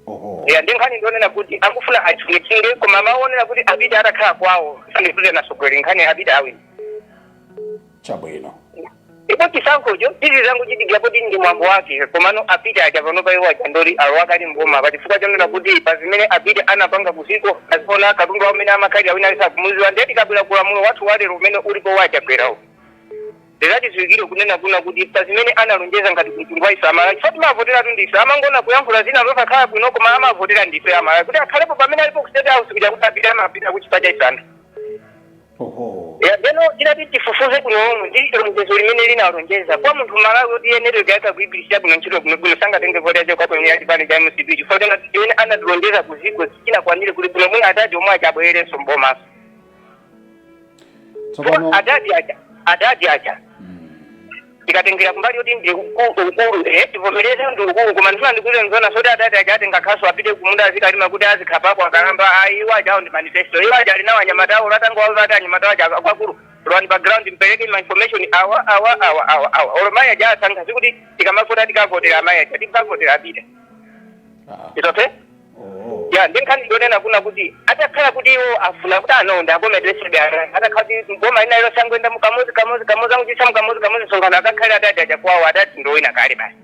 Oho. Ya, ndi nkhani ndionena kuti akufuna achingechinge, koma maonera kuti apita atakhala kwawo sandikuze nasogolera, nkhani apita awina. Chabwino. Ipo chisankhocho tizi zangu chitikira poti ndi mwambo wake, komano apita aja panopa iwo aja ndoli alowakali mboma pa chifukwa chonena kuti pa zimene apita anapanga kuziko aziona, katundu amene amakhalira wina alisakumuziwa. Ndiye tikabwera kulamulo wathu walero umene ulipo wachakwerawo, ndizatiziwikire kunena kuna kuti pa zimene analonjeza ngati mtundu wa ife Amalawi, chifukwa timavoteratu ndife, amangona kuyankhula zina zosakhala bwino, koma amavotera ndife Amalawi kuti akhalepo pamene alipo ku State House kuja, kuti apita amapita kuchifukwa cha ife anthu. Oho. Ya, ndeno tinati tifufuze kuno ndi lonjezo limene linalonjeza kwa munthu Malawi kuti iye network yake akuigwirisira bwino ntchito bwinobwino, sangatenge voti yacho kwabwino ya chipani cha MCP, chifukwa chona chimene anatilonjeza kuziko chinakwanire kuti bwino bwino atati omwe achabwererenso mbomaso. Tsopano Adadi aja tikatengera kumbali yoti ndi ukulu, tivomereze ndi ukulu, koma ndifuna ndikuze nzona soti adadi aja atenga khasu apite kumunda azikalima kuti azikhapapo akalamba, ayi, iwo ajawo ndi manifesto. Iwo aja ali nawo anyamata awo, latango wawo ati anyamata aja kwakulu lwani pa ground, mpereke ma information awa awa awa awa awa, olo mayi aja asankha sikuti tikamavota tikavotera amayi aja, tikavotera apita. It's okay. Oh. Ya, ndi nkhani ndionena kuna kuti atakhala kuti iwo afuna kuti ano akomedwesebe, atakhala kuti boma lina ilo sangoenda mukamuzi kamuzi kamuzi, anguchisa mukamuzi kamuzi sonkhano, akakhale adadi aja kwawo, adati ndowina kale basi.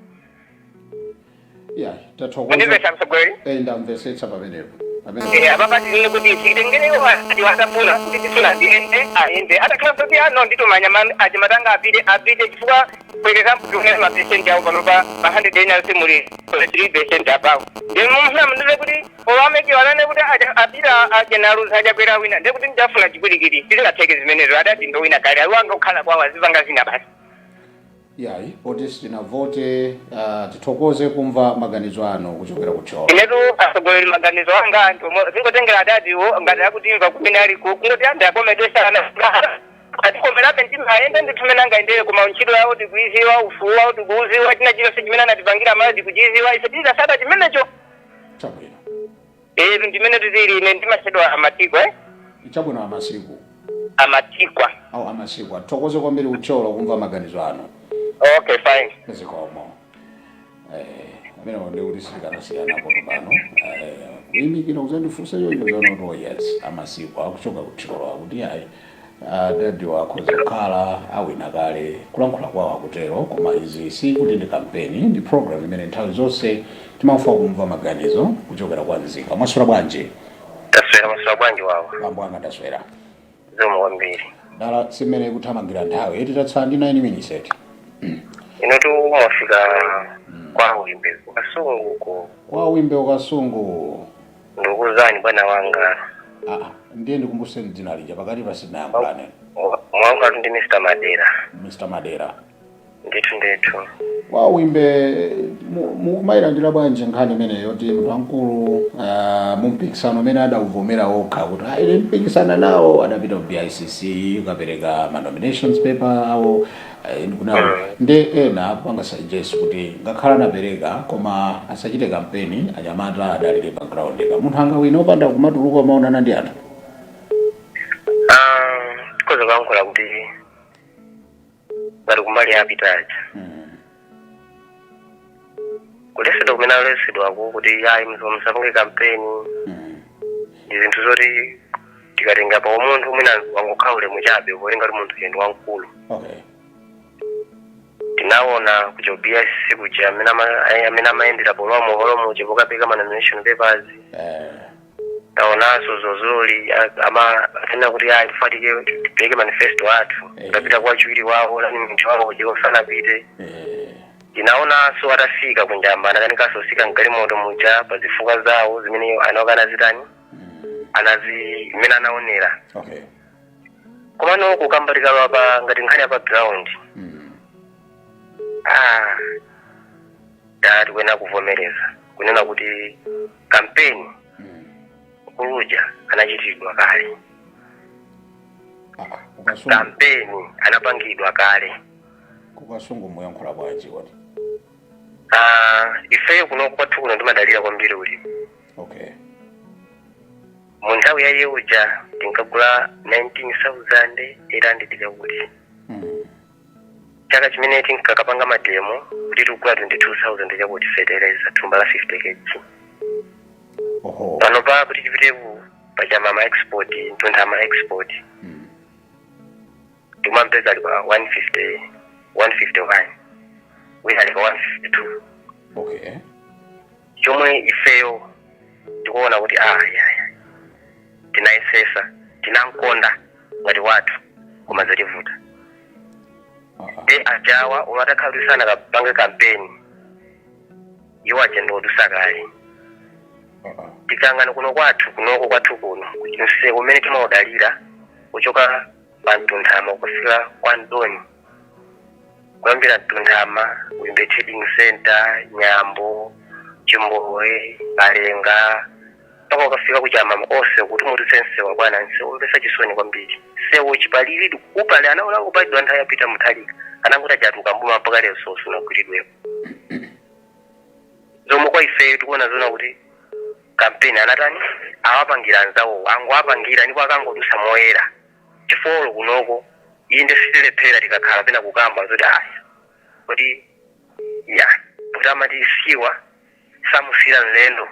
Ya, tathokoza. Mundimvetsa, mtsogoleri? Ndamvetsetsa pamenepo. Pamene Apapa tinene kuti titengereyo ati wasafuna kuti tifuna ziyende, ayende. Atakhala kuti ano nditumanya achimatanga, apite, apite, chifukwa for example tikunena mapesenti awo panopa pa 100 ena simuli 3% apawo. Ndi mumfuna mundize kuti owameki wanane kuti apita ajenaluza, achakwera wina, ndiye kuti ndidafuna chipwirikiti. Tizingatheke zimenezo. Adati ndowina kale, aliwanga kukhala kwawo, azipanga zina basi. Yayi, poti sitinavote, tithokoze kumva maganizo anu kuchokera kuThyolo. Inetu atsogoleri, maganizo anga anthu zingotengera adadiwo ngati akutimva kumene aliko, kungoti anthu akomedesana, atikomerabe mtima, ayende ndithu mene angayendere. Koma ntchito yawo tikuiziwa, ufulu wawo tikuuziwa, china chilonse chimene anatipangira malo tikuchiziwa, ife tizasata chimenecho. Chabwino. Etu, ndimene tizili. Ine ndimachedwa Amatikwa, eh? Chabwino, Amasiku. Amatikwa. Au Amasikwa, tithokoze kwambiri kuThyolo kumva maganizo anu. Okay, fine. Zikomo. Amene ndi kuti sitikanasiyanapo pano, kuyimikira kuzandifunsa choncho zona kuti oh yes, Amasiku akuchoka kuThyolo akuti ayi, adadi akhoza kukhala awina kale, kulankhula kwawo akutero. Koma izi si kuti ndi kampeni, ndi program imene nthawi zonse timafuna kumva maganizo kuchokera kwa nzika. Mwaswera bwanji? Taswera. Maswera bwanji wawa? Bambo anga, ndaswera. Zikomo kwambiri. Dala simene kuthamangira nthawi eti, tatsala ndi 9 minutes eti. Inutu mwafika kwa Wimbe Kasunguko. Kwa Wimbe Kasungu. Ndikuzani bwana wanga. Ah, ndiye ndikumbuseni dzina lija, pakati pasinayankhulane. Mwankatu ndi Mr Madera. Mr Madera. Ndithu ndithu. Kwa Wimbe, mukumayilandira bwanji nkhani imeneyo yoti munthu wamkulu, mu mpikisano umene adawuvomera okha kuti "Ah, ine mpikisana nawo," adapita ku BICC kukapereka ma nominations paper awo, kunawo ndi ena akupanga suggest kuti ngakhala anapereka koma asachite kampeni, anyamata adalire pa ground pa munthu angawina opanda kumatuluka maonana ndi anthu? Ah, tikhoza kuyankhula kuti ngati kumbali yapitaja, kulesedwa kumene alesedwako kuti ayi, musapange kampeni, ndi zinthu zoti tikatenga pa umunthu mwina wangokhala ulemu chabe, polenga kuti munthu ndi wamkulu. Tinaona kuja BICC kuja amene amayendera polowa muholo muja pokapeka ma nomination papers. Taonanso zozoli ama akanena kuti ayi, tifatike tipereke manifesto athu. Tapita kwa chiwiri wawo, running wawo kuja usanapite. Tinaonanso atafika kunjamba, anakanikanso kusika mgalimoto muja pa zifukwa zawo zimene anawakana zitani, anazi imene anaonera. Komano kukamba tikalowa pa ngati nkhani ya pa ground, ah, dati kuena kuvomereza kunena kuti kampeni kuluja anachitidwa kale. Ah, kukasungu. Kampeni anapangidwa kale. Kukasungu muyankhula bwanji kodi? Ah, ifeyo kuno kwathu kuno timadalira kwambiri ulimi. Mu nthawi ya yeuja tinkagula 19,800 chakuti. Chaka chimene tinkakapanga mademo kuti tikugula 22,000 chakuti fertilizer thumba la 50 kg. Oho. Pano pa kuti tipiteku pachama ma export, mtuntha ma export, timampeza ali pa 150, 151, wina ali pa 152. Chomwe ifeyo tikuona kuti ah, yaya, tinayesesa, tinankonda ngati wathu, koma zativuta. De ajawa omwe atakhala kuti sanakapange kampeni, iwo aja ndiodusa kale. Tikangana kuno kwathu, kunoko kwathu kuno msewu umene timaudalira kuchoka pa Mtunthama kufika kwa Ndoni, kuyambira Mtunthama, Wimbe Trading Center, Nyambo, Chimbowe, Kalenga, mpaka ukafika kuchamama onse kuti mututse msewu bwana, msewu umvesa chisoni kwambiri. Msewu chipalili upale anaona kupalidwa nthawi yapita Mutharika, anangoti achatuka mboma, mpaka lero sunagwiridwepo. Zomwe kwa ifeyo tikuona zona kuti kampeni anatani, awapangira anzawo, angowapangira ndipo akangodusa moyera chifolo kunoko. Inde, sitilephera tikakhala pena kukamba zoti aya kuti ya kuti amati siwa samusira mlendo,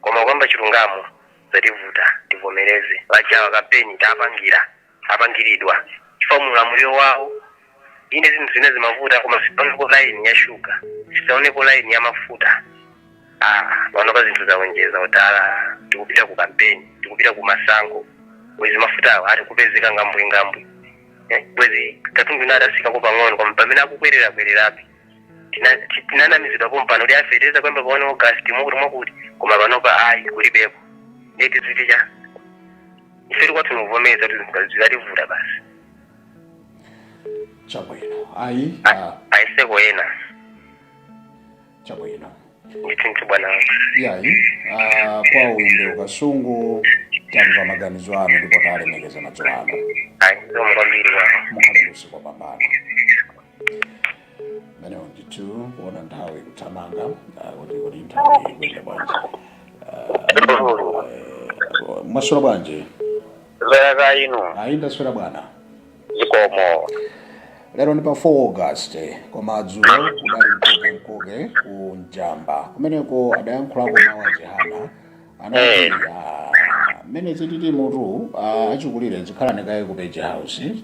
koma kukamba chilungamo zativuta, tivomereze vajawa kampeni tapangira, apangiridwa chifukwa mulamuliro wawo ine zinthu zine zimavuta, koma sitaonepo line ya shuga, sitaonepo line ya mafuta. Ah, panopa zinthu zawonjeza utala, tikupita ku kampeni, tikupita ku masankho, bwezi mafutawo ali kupezeka ngambwi ngambwi. Bwezi katundu ina adasikako pang'ono, koma pamene akukwerera kwererabe. Tinanamizidwa pompano kuti afetereza kuyamba pa 1 August, mwakuti mwakuti, koma panopa ayi, kulibeko. Ndiye tiziti cha ife tikwathu nikuvomereza kuti zinthu zativuta basi. Chabwino, ayi. Ayiseko ena. Chabwino. Ndithu, bwana. Yayi, kwa uinde ukasungu, tamva maganizo anu ndipo talemekeza madzulo ano. Ayi, zikomo kwambiri, bwana. Mukhale ndi usiku wopambana. Menewo ndithu kuona nthawi kuthamanga, kuti nthawi ikuyenda bwanji? Mwaswera bwanji? Zera inu. Ayi, ndaswera, bwana. Zikomo. Lero ndi pa 4 August, koma dzulo kudali mkoke ku Njamba. Kumeneko adayankhulako mawu a Chihana, anati, "Mmene chititi mutu achikulire zikhalani kaye ku Page House.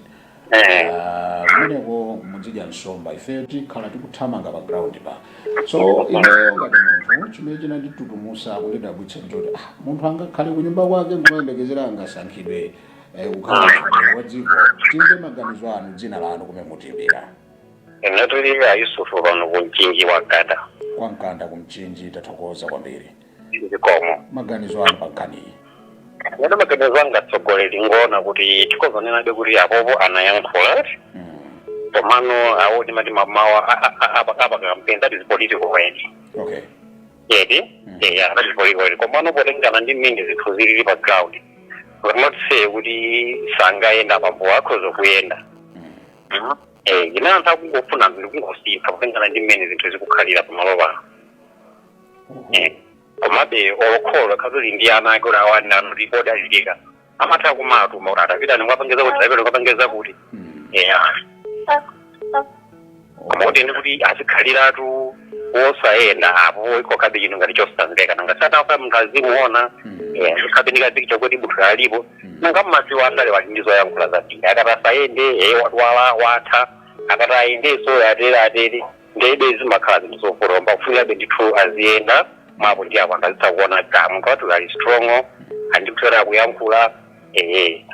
Kumeneko muzidya nsomba, ife tikhala tikuthamanga pa ground pa." So ineyo ngati munthu, chimene chinanditutumusa, kundidabwitsa, nchoti munthu angakhale kunyumba kwake nkumayembekezera angasankhidwe kukhala mtsogoleri wa dziko? Timve maganizo anu, dzina lanu, kumene mutimbira. Ine tuli a Yusufu pano ku Mchinji wa Gada. Kwa Mkanda ku Mchinji, tathokoza kwambiri. Zikomo. Maganizo anu pa nkhaniyi? Ngati maganizo anga, atsogoleri ngoona kuti tikhozanena kuti apopo anayankhula, komano awo timati mamawa apa campaign, that is political word. Yeti, yeah, that is political word. Komano potengana ndi mmene zinthu zilili pa ground, we cannot say kuti sangayenda, pambo akhoza kuyenda. Ine anthu akungofuna ndikungosintha kutengana ndi mmene zinthu zikukhalira pamalo pano. Komabe olokhola khazuli ndi ana ake kuti awani anu odalirika, amatha kumatuma kuti atapita ndikapangeza kuti, atapita ndikapangeza kuti. Eya, koma kuti ndi kuti azikhaliratu wosayenda, apo ikhokabe chinthu ngati chosamveka. Nanga satafa munthu azimuona, azikhabe ndi kapikicha kuti munthu alipo. Nanga mmadziwa andale wali ndi zoyankhula zambiri, akati asayende, wadwala, watha, akati ayendenso, atere atere, ndebe zimakhala zinthu zovuta. Koma kufunirabe ndithu aziyenda mwapo ndi apo, anthu azitha kuona ka munthu wathu ali strong, andikutsera akuyankhula,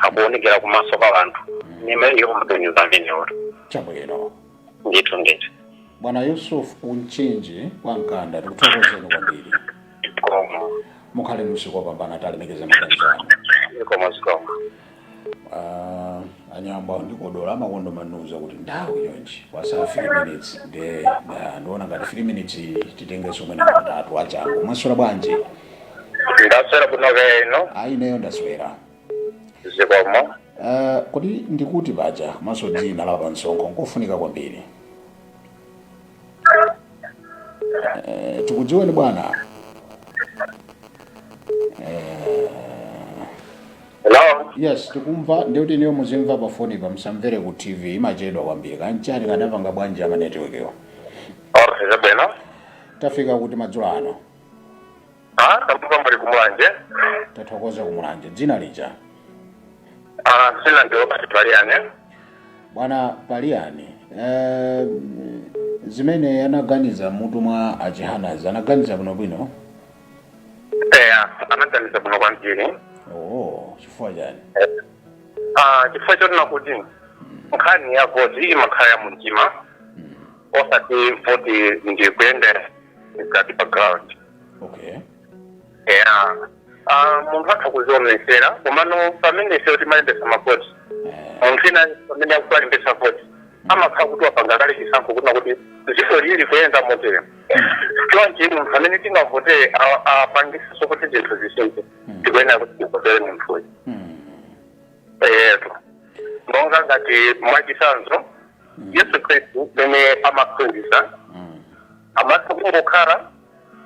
akuonekera kumaso kwa anthu. Nimene maganizo amenewo. Chabwino. Ndithu ndithu. Bwana Yusuf Unchinji kwa Mkanda, tikuthokozeni kwambiri. Zikomo. Mukhale ndi usiku wopambana, talemekeza maganizo anu. Zikomo, zikomo. Anyambo ndikodola amakondo manuza kuti nthawi yonji kwasala 3 minutes, nde ndiona ngati 3 minutes titengenso mwene matatu achangu. Mwaswera bwanji? Ndaswera bwino ino. Ayi, ineyo ndaswera. Zikomo. Kodi ndikuti paja maso dzina la pamsonkho nkofunika kwambiri. Tikudziweni, bwana. Hello? Yes, tikumva. Ndikuti niyo muzimva pa foni pa, musamvere ku TV, imachedwa kwambiri. Kanchani kadapanga bwanji ama network yo? Okay, zabwino. Tafika kuti madzulo ano? Ah, tambuka muli kumulanje. Tathokoza, kumulanje. Dzina lija? Ah, sina, ndio Paliyane. Bwana Paliyani, zimene anaganiza mutu mwa achihanazi, anaganiza bwinobwino? Eya, anaganiza bwino kwambiri. Oh, chifukwa chani? Ah, chifukwa chonena kuti nkhani ya voti imakhala ya mumtima, osati voti ndi kuyendera mkati pa ground. Eya, ah, munthu atha kuzionesera, komano pamene ife timayendesa mavoti, munthu ina pamene akualimbesa voti amakhala kuti wapanga kale chisankho kuna kuti dziko lili kuyenda motere. Chonchi munthu amene tingavotere apangisenso kuti zinthu zisinthe, tikuyenera kuti tivotere munthuyu. Eyetu, monga ngati mwachisanzo Yesu Khristu pamene amaphunzitsa, amatha kungokhala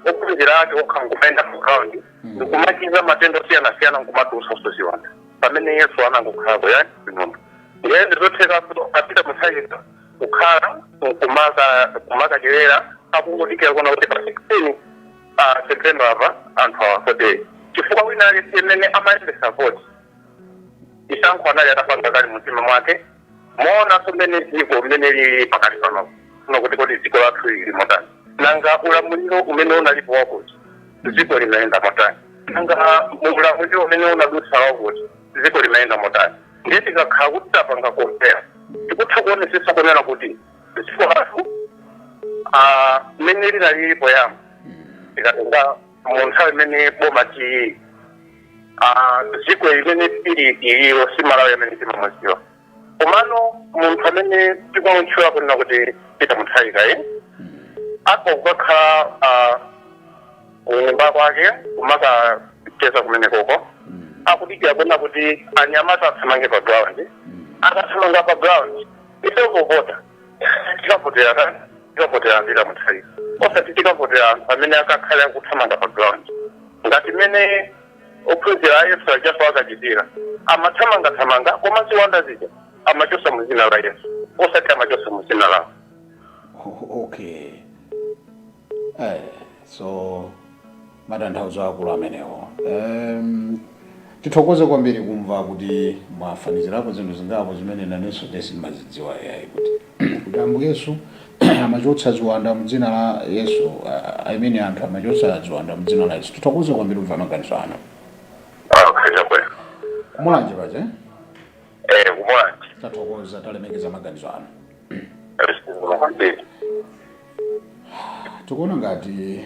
ophunzira ake okha nkumayenda ku ground ndikumachiza matenda osiyanasiyana, nkumatulutsanso ziwanda, pamene Yesu anangokhalako yani munthu. Ndiye ndizothekaso apita Mutharika kukhala kumakacherera, akungodikira kuona kuti pa 16 September apa anthu awavotere, chifukwa wina aliyense amene amayendesa voti, chisankho anali atapanga kale mumtima mwake, moonanso mmene dziko mmene lili pakati pano kuno, kuti kodi dziko lathu lili motani, nanga ulamuliro umene unalipo wakuti Dziko limayenda motani? Nanga muulamuliro umene unadutsa wakuti dziko limayenda motani? Ndiye tikakhala kuti tapanga compare, tikutha kuonesesa kunena kuti dziko lathu mmene linalili poyamba, tikatenga mu nthawi imene boma tiyi, dziko imene ili iliyo si Malawi amene timamudziwa. Komano munthu amene tikumutchula kunena kuti Peter Mutharika, apo kukakhala kunyumba kwake kumakacheza kumene koko, akudikira kuona kuti anyamata athamange pa ground. Akathamanga pa ground, ife kuvota tikavotera kani? Tikavotera Peter Mutharika, osati tikavotera anthu amene akakhale akuthamanga pa ground ngati mmene ophunzira a Yesu ajaso akachitira, amathamangathamanga, koma ziwanda zija amachosa mu dzina la Yesu, osati amachosa mu dzina lawo. Okay, so matanthauzo akulu amenewo. Tithokoze kwambiri kumva kuti mwafanizirapo zinthu zingapo zimene nanenso sindimazidziwa yayi, kuti Ambuye Yesu amachotsa ziwanda mdzina la Yesu, I mean, anthu amachotsa ziwanda mdzina la Yesu. Tithokoze kwambiri kumva maganizo anu. Okay, chabwino. Kumulanje paja, eh? Eh, kumulanje. Tathokoza, talemekeza maganizo anu. Kwambiri. Tikuona ngati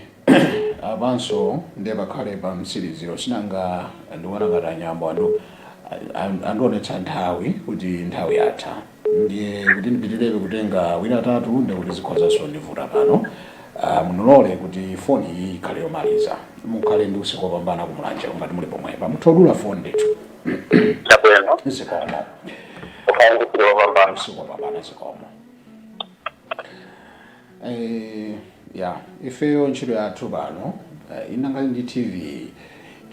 apanso ndiye pakhale pa mtsiriziro. Sinanga ndikuona ngati anyambo andionetsa nthawi kuti nthawi yatha, ndiye kuti ndipitirebe kutenga awiri atatu ndiye kuti zikhozanso ndivuta pano. Munilole kuti foni iyi ikhale yomaliza. Mukhale ndi usiku wopambana kumulanje ngati muli pomwepa. Muthodula foni ndithu. Chabwino. Zikomo. Ukhale ndi usiku wopambana. Usiku wopambana, zikomo. Ya, ifeyo ntchito yathu pano, inangali ndi TV,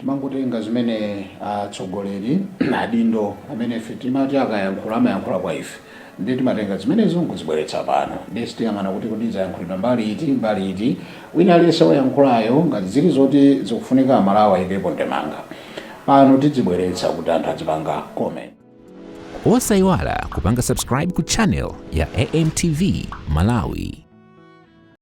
timangotenga zimene atsogoleri adindo amene ife timati akayankhula amayankhula kwa ife, ndi timatenga zimenezo nkuzibweretsa pano. Ndi sitiyang'ana kuti zayankhulidwa mbali iti, mbali iti. Wina aliyense wayankhulayo, ngati zili zoti zikufunika Amalawi ayikepo ndemanga pano, tidzibweretsa kuti anthu azipanga comment. Osayiwala kupanga subscribe ku channel ya AMTV Malawi.